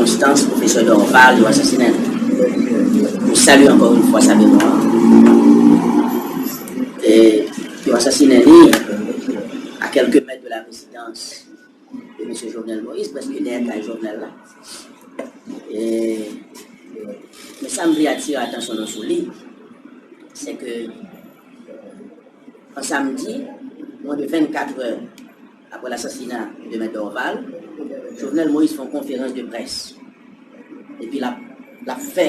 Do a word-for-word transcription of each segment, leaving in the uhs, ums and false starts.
Rezistans, pwofesè Dorval, yo asasinen l. Nou salye ankò yon fwa sa memwa. E yo asasinen li a kèlke mèt de la rezidans de mesye Jovenel Moïse, prèske dèyè kay Jovenel la. E, men sa m vle atire atansyon nou sou li, se ke an samdi, mwen de vennkat è apre lasasina de mèt Dorval, Jovenel Moïse fè yon konferans de près. Epi l ap, l ap fè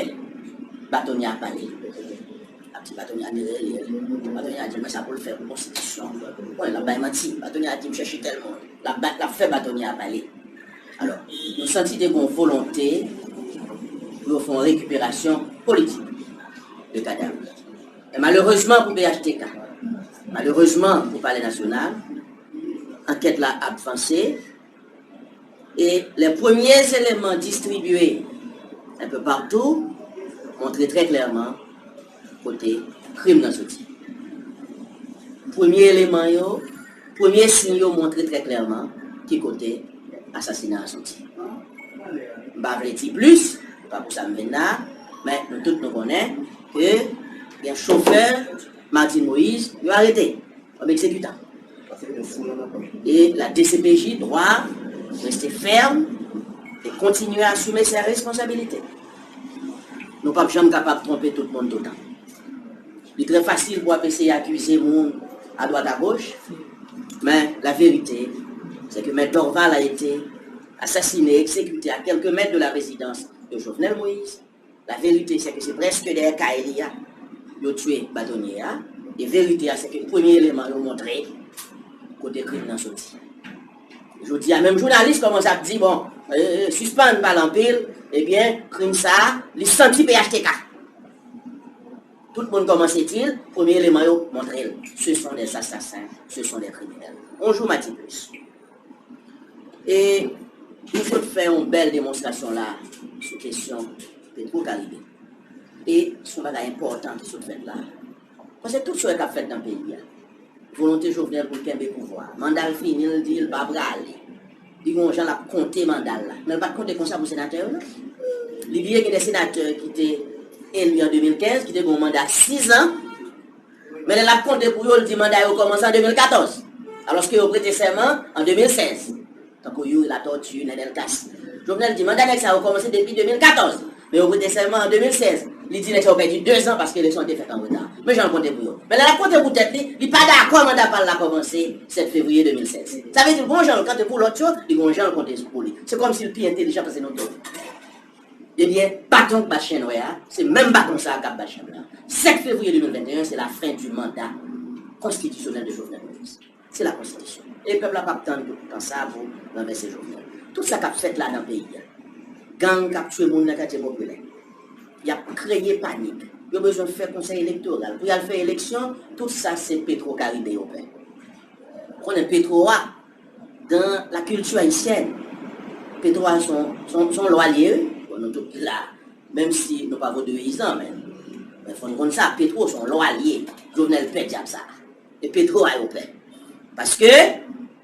batonye a pale. L ap di batonye a te rele l. Batonye a di, men sa pou l fè pou konstitisyon. Bon, l ap bay manti. Batonye a di, m chèche tèl moun. L ap, ba- l ap fè batonye a pale. Alò, nou santi te gen yon volonte pou yo fè yon rekiperasyon politik de kadav. E malerezman pou P H T K, malerezman pou Palè Nasyonal, ankèt la ap vanse. E les premiers éléments distribués un peu partout montre trè klèman kote krim nan soti. Premye eleman yo, premye siy yo montre trè klèman ki kote asasina a soti. M pa vle di plis, se pa pou sa m vin la, men nou tout nou konnen ke gen chofè Martine Moïse yo arete kòm egzekitan. E la D C P J dwa reste fèm e kontinye asime ses responsabilités. Nou p ap janm kapab twonpe tout moun toutan. Li trè fasil pou w ap eseye akize moun adwat agoch, men la vérité, c'est que Mèt Dorval a été assassiné, exécuté à quelques mètres de la résidence de Jovenel Moïse. La vérité, c'est que se prèske dèyè kay li a yo tiye batonye a. E verite a, se ke premye eleman yo montre kote krim nan soti. Jodi a, menm jounalis kòmanse ap di, bon, e, sispann pale anpil, ebyen, krim sa a, li santi P H T K. Tout moun kòmanse di l, premye eleman yo montre l. Ce sont des assassins, ce sont des criminels. On jour m'a dit plus. E nou sot fè yon bèl demonstrasyon la sou kesyon Petro Caribe. E se yon bagay enpòtan ki sot fèt la. Paske tout sa w wè k ap fèt nan peyi a, volonte Jovenel pou l kenbe pouvwa. Manda l fini, l di l pa prale. Li gon jan l ap konte manda l la. Men l pa t konte konsa pou senatè yo, non. Li bliye gen de senatè ki te eli an de mil kenz, ki te gen yon manda sis an. Men lè l ap konte pou yo, l di manda yo kòmanse an de mil katòz. Alòske yo prete sèman an de mil sèz. Tankou Youri Latortue, Nènèl Cassy. Jovenel di manda nèg sa yo kòmanse depi de mil katòz. Men yo prete sèman an de mil sèz. Li di nèg sa yo pèdi de zan paske eleksyon an te fèt an reta. Men jan l konte pou yo. Men lè l ap konte pou tèt li, li pa dakò manda pa l la kòmanse sèt fevriye de mil sèz. Sa vle di l gon jan l konte pou lòt yo, li gon jan l konte pou li. Se kòmsi l pi entelijan pase nou tout. Ebyen, baton k bat chen nwè a, se menm baton sa a k ap bat chen blan. Sèt fevriye de mil venteyen, se la fen di manda konstitisyonèl de Jovenel Moïse. Se la konstitisyon. E pèp la p ap tann tout tan sa a pou ranvèse Jovenel. Tout sa k ap fèt la nan peyi a. Gang k ap tiye moun nan katye popilè. Y ap kreye panik. Yo bezwen fè konsèy elektoral. Pou y al fè eleksyon, tout sa se Petro Caribe yo pè. Ou konnen Petro a, dans la culture haïtienne, Petro a se yon, se yon, se yon lwa l ye, wi. Bon, nou tout la, menm si nou pa vodouyizan, men, men fò n konn sa, Petro se yon lwa l ye. Jovenel pè dyab sa. E Petro a yo pè. Paske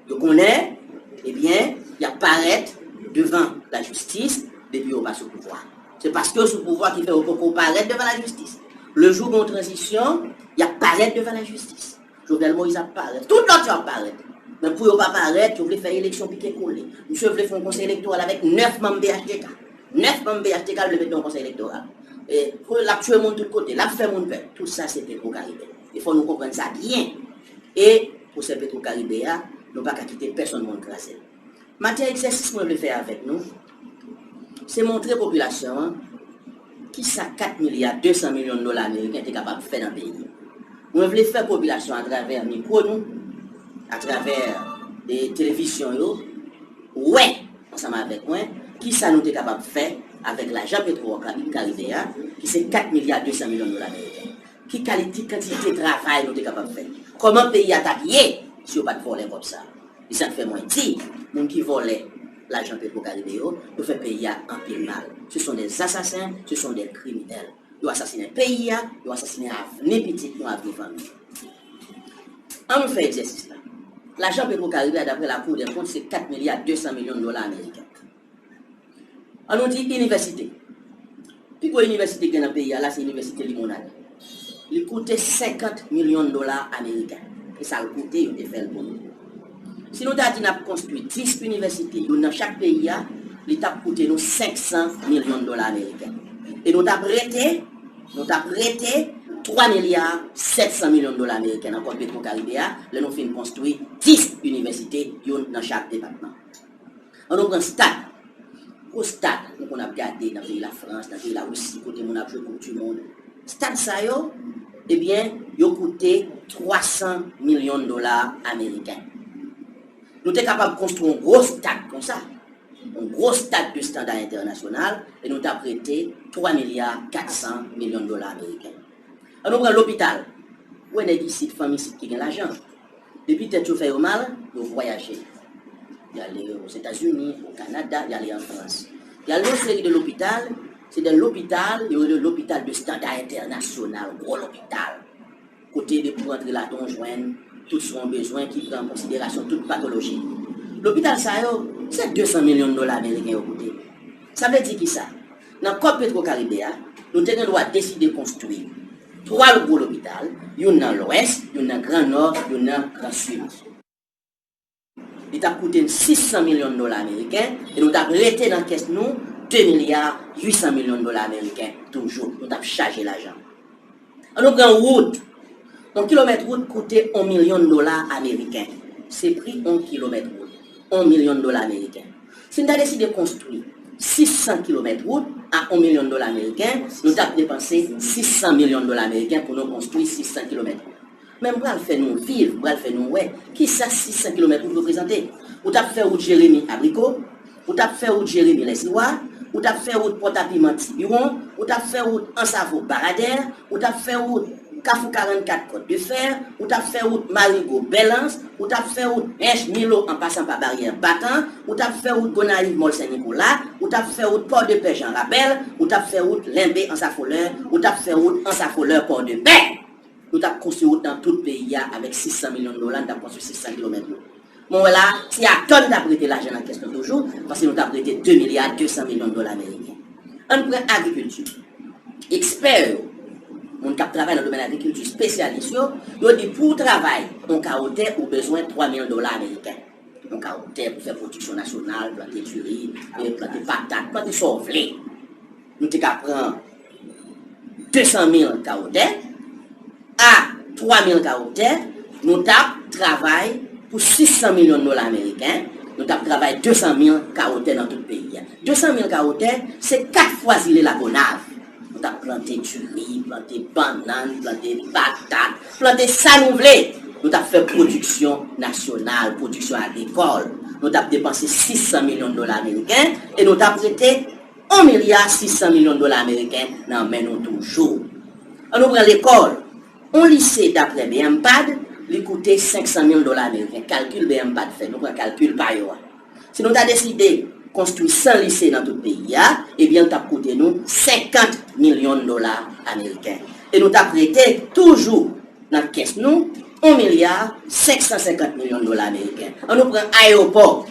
yo konnen, ebyen, y ap parèt devan lajistis depi yo pa sou pouvwa. Se paske yo sou pouvwa ki fè yo poko parèt devan lajistis. Le jou gon tranzisyon, y ap parèt devan lajistis. Jovenel Moïse ap parèt. Tout lòt yo ap parèt. Men pou yo pa parèt, yo vle fè eleksyon pike kole. Misye vle fè yon konsèy elektoral avèk nèf manm P H T K. Nèf manm P H T K l vle mete nan yon konsèy elektoral. E pou l ap tiye moun tout kote, l ap fè moun pè. Tout sa se Petro Caribe. E fò nou konprann sa byen. E pwosè Petro Caribe a, nou pa ka kite pèsonn moun kraze l. Maten egzèsis mwen vle fè avèk nou, se montre popilasyon an kisa kat milya de san milyon dola ameriken te kapab fè nan peyi. Mwen vle fè popilasyon atravè mikwo nou, atravè, e, televizyon yo, wè ansanm avèk mwen kisa nou te kapab fè avèk lajan Petro Caribe a, ki se kat milya de san milyon dola ameriken. Ki kalite, kantite travay nou te kapab fè? Kòman peyi a t ap ye si yo pa t vòlè kòb sa? E sa k fè mwen di, moun ki vòlè lajan Petro Caribe yo, yo fè peyi a anpil mal. Ce sont des assassins, ce sont des criminels. Yo asasinen peyi a, yo asasinen avni pitit nou, avni fanmi. An nou fè egzèsis la. Lajan Petro Caribe a, daprè Lakou dè Kont, se kat milya de san milyon dola ameriken. An nou di inivèsite. Pi gwo inivèsite gen nan peyi a la, se Inivèsite Limonad. Li koute senkant milyon dola ameriken. E sa l koute, yo te fè l pou nou. Si nou ta di n ap konstwi dis inivèsite, youn nan chak peyi a, li t ap koute nou senksan milyon dola ameriken. E nou t ap rete, nou t ap rete twa milya sèt san milyon dola ameriken nan kòb Petro Karibe a, lè nou fin konstwi dis inivèsite, youn nan chak depatman. An nou pran stad. Gwo stad, nou konn ap gade nan peyi Lafrans, nan peyi Larisi, kote moun ap jwe Koup di Mond. Stad sa yo, ebyen, yo koute twa san milyon dola ameriken. Nou te kapab konstwi yon gwo stad konsa, yon gwo stad de standa entènasyonal, e nou t ap rete twa milya kat san milyon dola ameriken. An nou pran lopital. Ou wè nèg isit, fanm isit ki gen lajan. Depi tèt yo fè yo mal, yo vwayaje. Y ale Ozetazini, o Kanada, y ale an Frans. Y al nan yon seri de lopital, se de lopital, yo rele lopital de standa entènasyonal, gwo lopital. Kote depi w antre ladan w jwenn tout sa w bezwen ki pran an konsiderasyon tout patoloji. Lopital sa yo, se de san milyon dola ameriken yo koute. Sa vle di kisa? Nan kòb Petro Karibe a, nou te gen dwa deside konstwi twa gwo lopital, youn nan Lwès, youn nan Gran Nò, youn nan Gran Sid. Li t ap koute n sis san milyon dola ameriken, e nou t ap rete nan kès nou de milya uit san milyon dola ameriken toujou. Nou t ap chaje lajan. An nou pran wout. Yon kilomèt wout koute yon milyon dola ameriken. Se pri yon kilomèt wout. Yon milyon dola ameriken. Si n ta deside konstwi sis san kilomèt wout a yon milyon dola ameriken, nou t ap depanse sis san milyon dola ameriken pou nou konstwi sis san kilomèt wout. Men m pral fè nou viv, m pral fè nou wè kisa sis san kilomèt wout reprezante. Ou t ap fè wout Jeremi Abriko, ou t ap fè wout Jeremi Lèziwa, ou t ap fè wout Pòtapiman Tibiwon, ou t ap fè wout Ansavo Baradè, ou t ap fè wout Kafou karannkat Kòt de Fè, ou t ap fè wout Marigo Bèlans, ou t ap fè wout Mèch Milo an pasan pa Baryè Batan, ou t ap fè wout Gonayiv Mòl Sen Nikola, ou t ap fè wout Pòdepè Jan Rapèl, ou t ap fè wout Lenbe Ansafolè, ou t ap fè wout Ansafolè Pòdepè. Nou t ap konstwi wout nan tout peyi a avèk sis san milyon dola, nou t ap konstwi sis san kilomèt wout. Men w wè la, se atò n t ap rete lajan nan kès nou toujou, paske nou t ap rete de milya de san milyon dola ameriken. Ann pran agrikilti. Ekspè yo, moun k ap travay nan domèn agrikilti, espesyalis yo, yo di pou w travay yon kawo tè, ou bezwen twa mil dola ameriken. Yon kawo tè pou fè pwodiksyon nasyonal, plante diri, e plante patat, plante sa w vle. Nou te ka pran de san mil kawo tè a twa mil kawo tè, nou t ap travay pou sis san milyon dola ameriken, nou t ap travay de san mil kawo tè nan tout peyi a. De san mil kawo tè, se kat fwa zile Lagonav. Nou t ap plante diri, plante bannann, plante patat, plante sa nou vle. Nou t ap fè pwodiksyon nasyonal, pwodiksyon agrikòl. Nou t ap depanse sis san milyon dola ameriken e nou t ap rete yon milya sis san milyon dola ameriken nan men nou toujou. An nou pran lekòl. Yon lise, daprè BMPAD, li koute senk san mil dola ameriken. Kalkil BMPAD fè, nou pran kalkil pa yo a. Si nou ta deside konstwi san lise nan tout peyi a, ebyen, l t ap koute nou senkant milyon dola ameriken. E nou t ap rete toujou nan kès nou yon milya senk san senkant milyon dola ameriken. An nou pran ayewopò.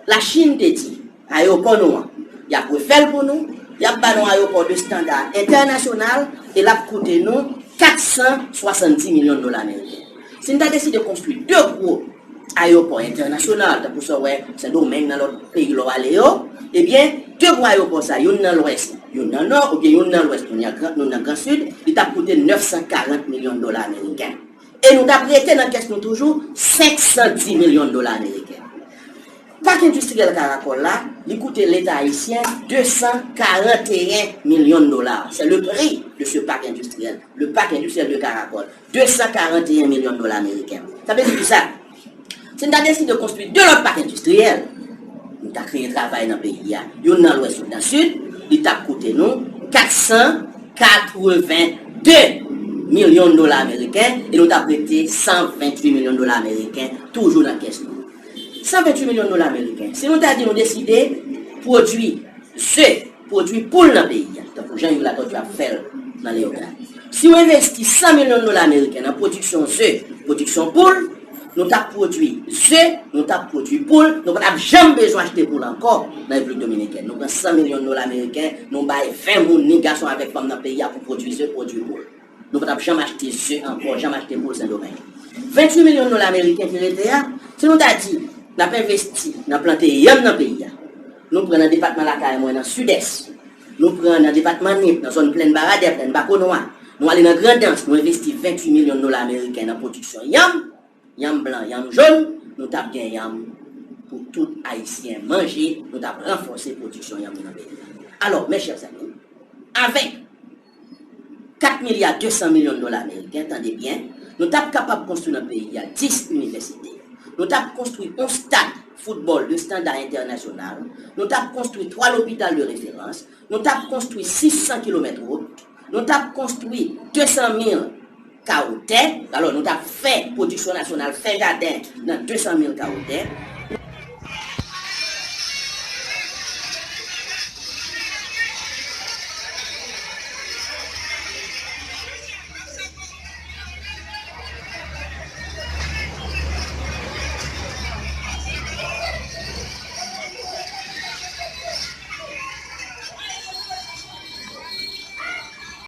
Lachin te di, ayewopò nou an, y ap refè l pou nou, y ap ba nou ayewopò de standa entènasyonal, e l ap koute nou kat san swasanndis milyon dola ameriken. Si n ta deside konstwi de gwo ayewopò entènasyonal, tankou sa w wè Sendomeng, nan lòt peyi lè w ale yo, ebyen, de gwo ayewopò sa, youn nan Lwès, youn nan Nò, oubyen youn nan Lwès, nou nan Gran, nou nan Gran Sid, li t ap koute nèf san karant milyon dola ameriken. E nou t ap rete nan kès nou toujou senk san dis milyon dola ameriken. Pak endistriyèl Karakòl la, li koute Leta ayisyen de san karant e en milyon dola. C'est le prix de ce parc industriel. Le parc industriel de Caracol, de san karant e en milyon dola ameriken. Sa vle di kisa? Si n ta deside konstwi de lòt pak endistriyèl, nou ta kreye travay nan peyi a. Youn nan Lwès, youn nan Sid, li t ap koute nou kat san katreven de milyon dola ameriken, e nou t ap rete san venntuit milyon dola ameriken toujou nan kès nou. San venntuit milyon dola ameriken. Si nou ta di nou deside pwodui ze, pwodui poul nan peyi a, tankou jan Hugues Latortue ap fè l nan Leyogàn. Si w envesti san milyon dola ameriken nan pwodiksyon ze, pwodiksyon poul, Nou t ap pwodui ze, nou t ap pwodui poul, nou pa t ap janm bezwen achte poul ankò nan Repiblik Dominikèn. Nou pran san milyon dola ameriken, nou bay ven moun, ni gason avèk fanm nan peyi a pou pwodui ze, pwodui poul. Nou pa t ap janm achte ze ankò, janm achte poul Sendomeng. Venntuit milyon dola ameriken ki rete a, si nou ta di, n ap envesti nan plante yanm nan peyi a, nou pran nan depatman lakay mwen nan Sidès, nou pran nan depatman Nip, nan zòn Plèn Baradè, Plèn Bakonwa, nou ale nan Grandans, nou envesti venntuit milyon dola ameriken nan pwodiksyon yanm, yanm blan, yanm jòn, nou t ap gen yanm pou tout Ayisyen manje, nou t ap ranfòse pwodiksyon yanm nan peyi a. Alò, mes chers amis, avèk kat milya de san milyon dola ameriken, tande byen, nou t ap kapab konstwi nan peyi a dis inivèsite. Nou t ap konstwi yon stad foutbòl de standa entènasyonal. Nou t ap konstwi twa lopital de referans. Nou t ap konstwi sis san kilomèt wout. Nou t ap konstwi de san mil kawo tè. Alò, nou t ap fè pwodiksyon nasyonal, fè jaden nan de san mil kawo tè.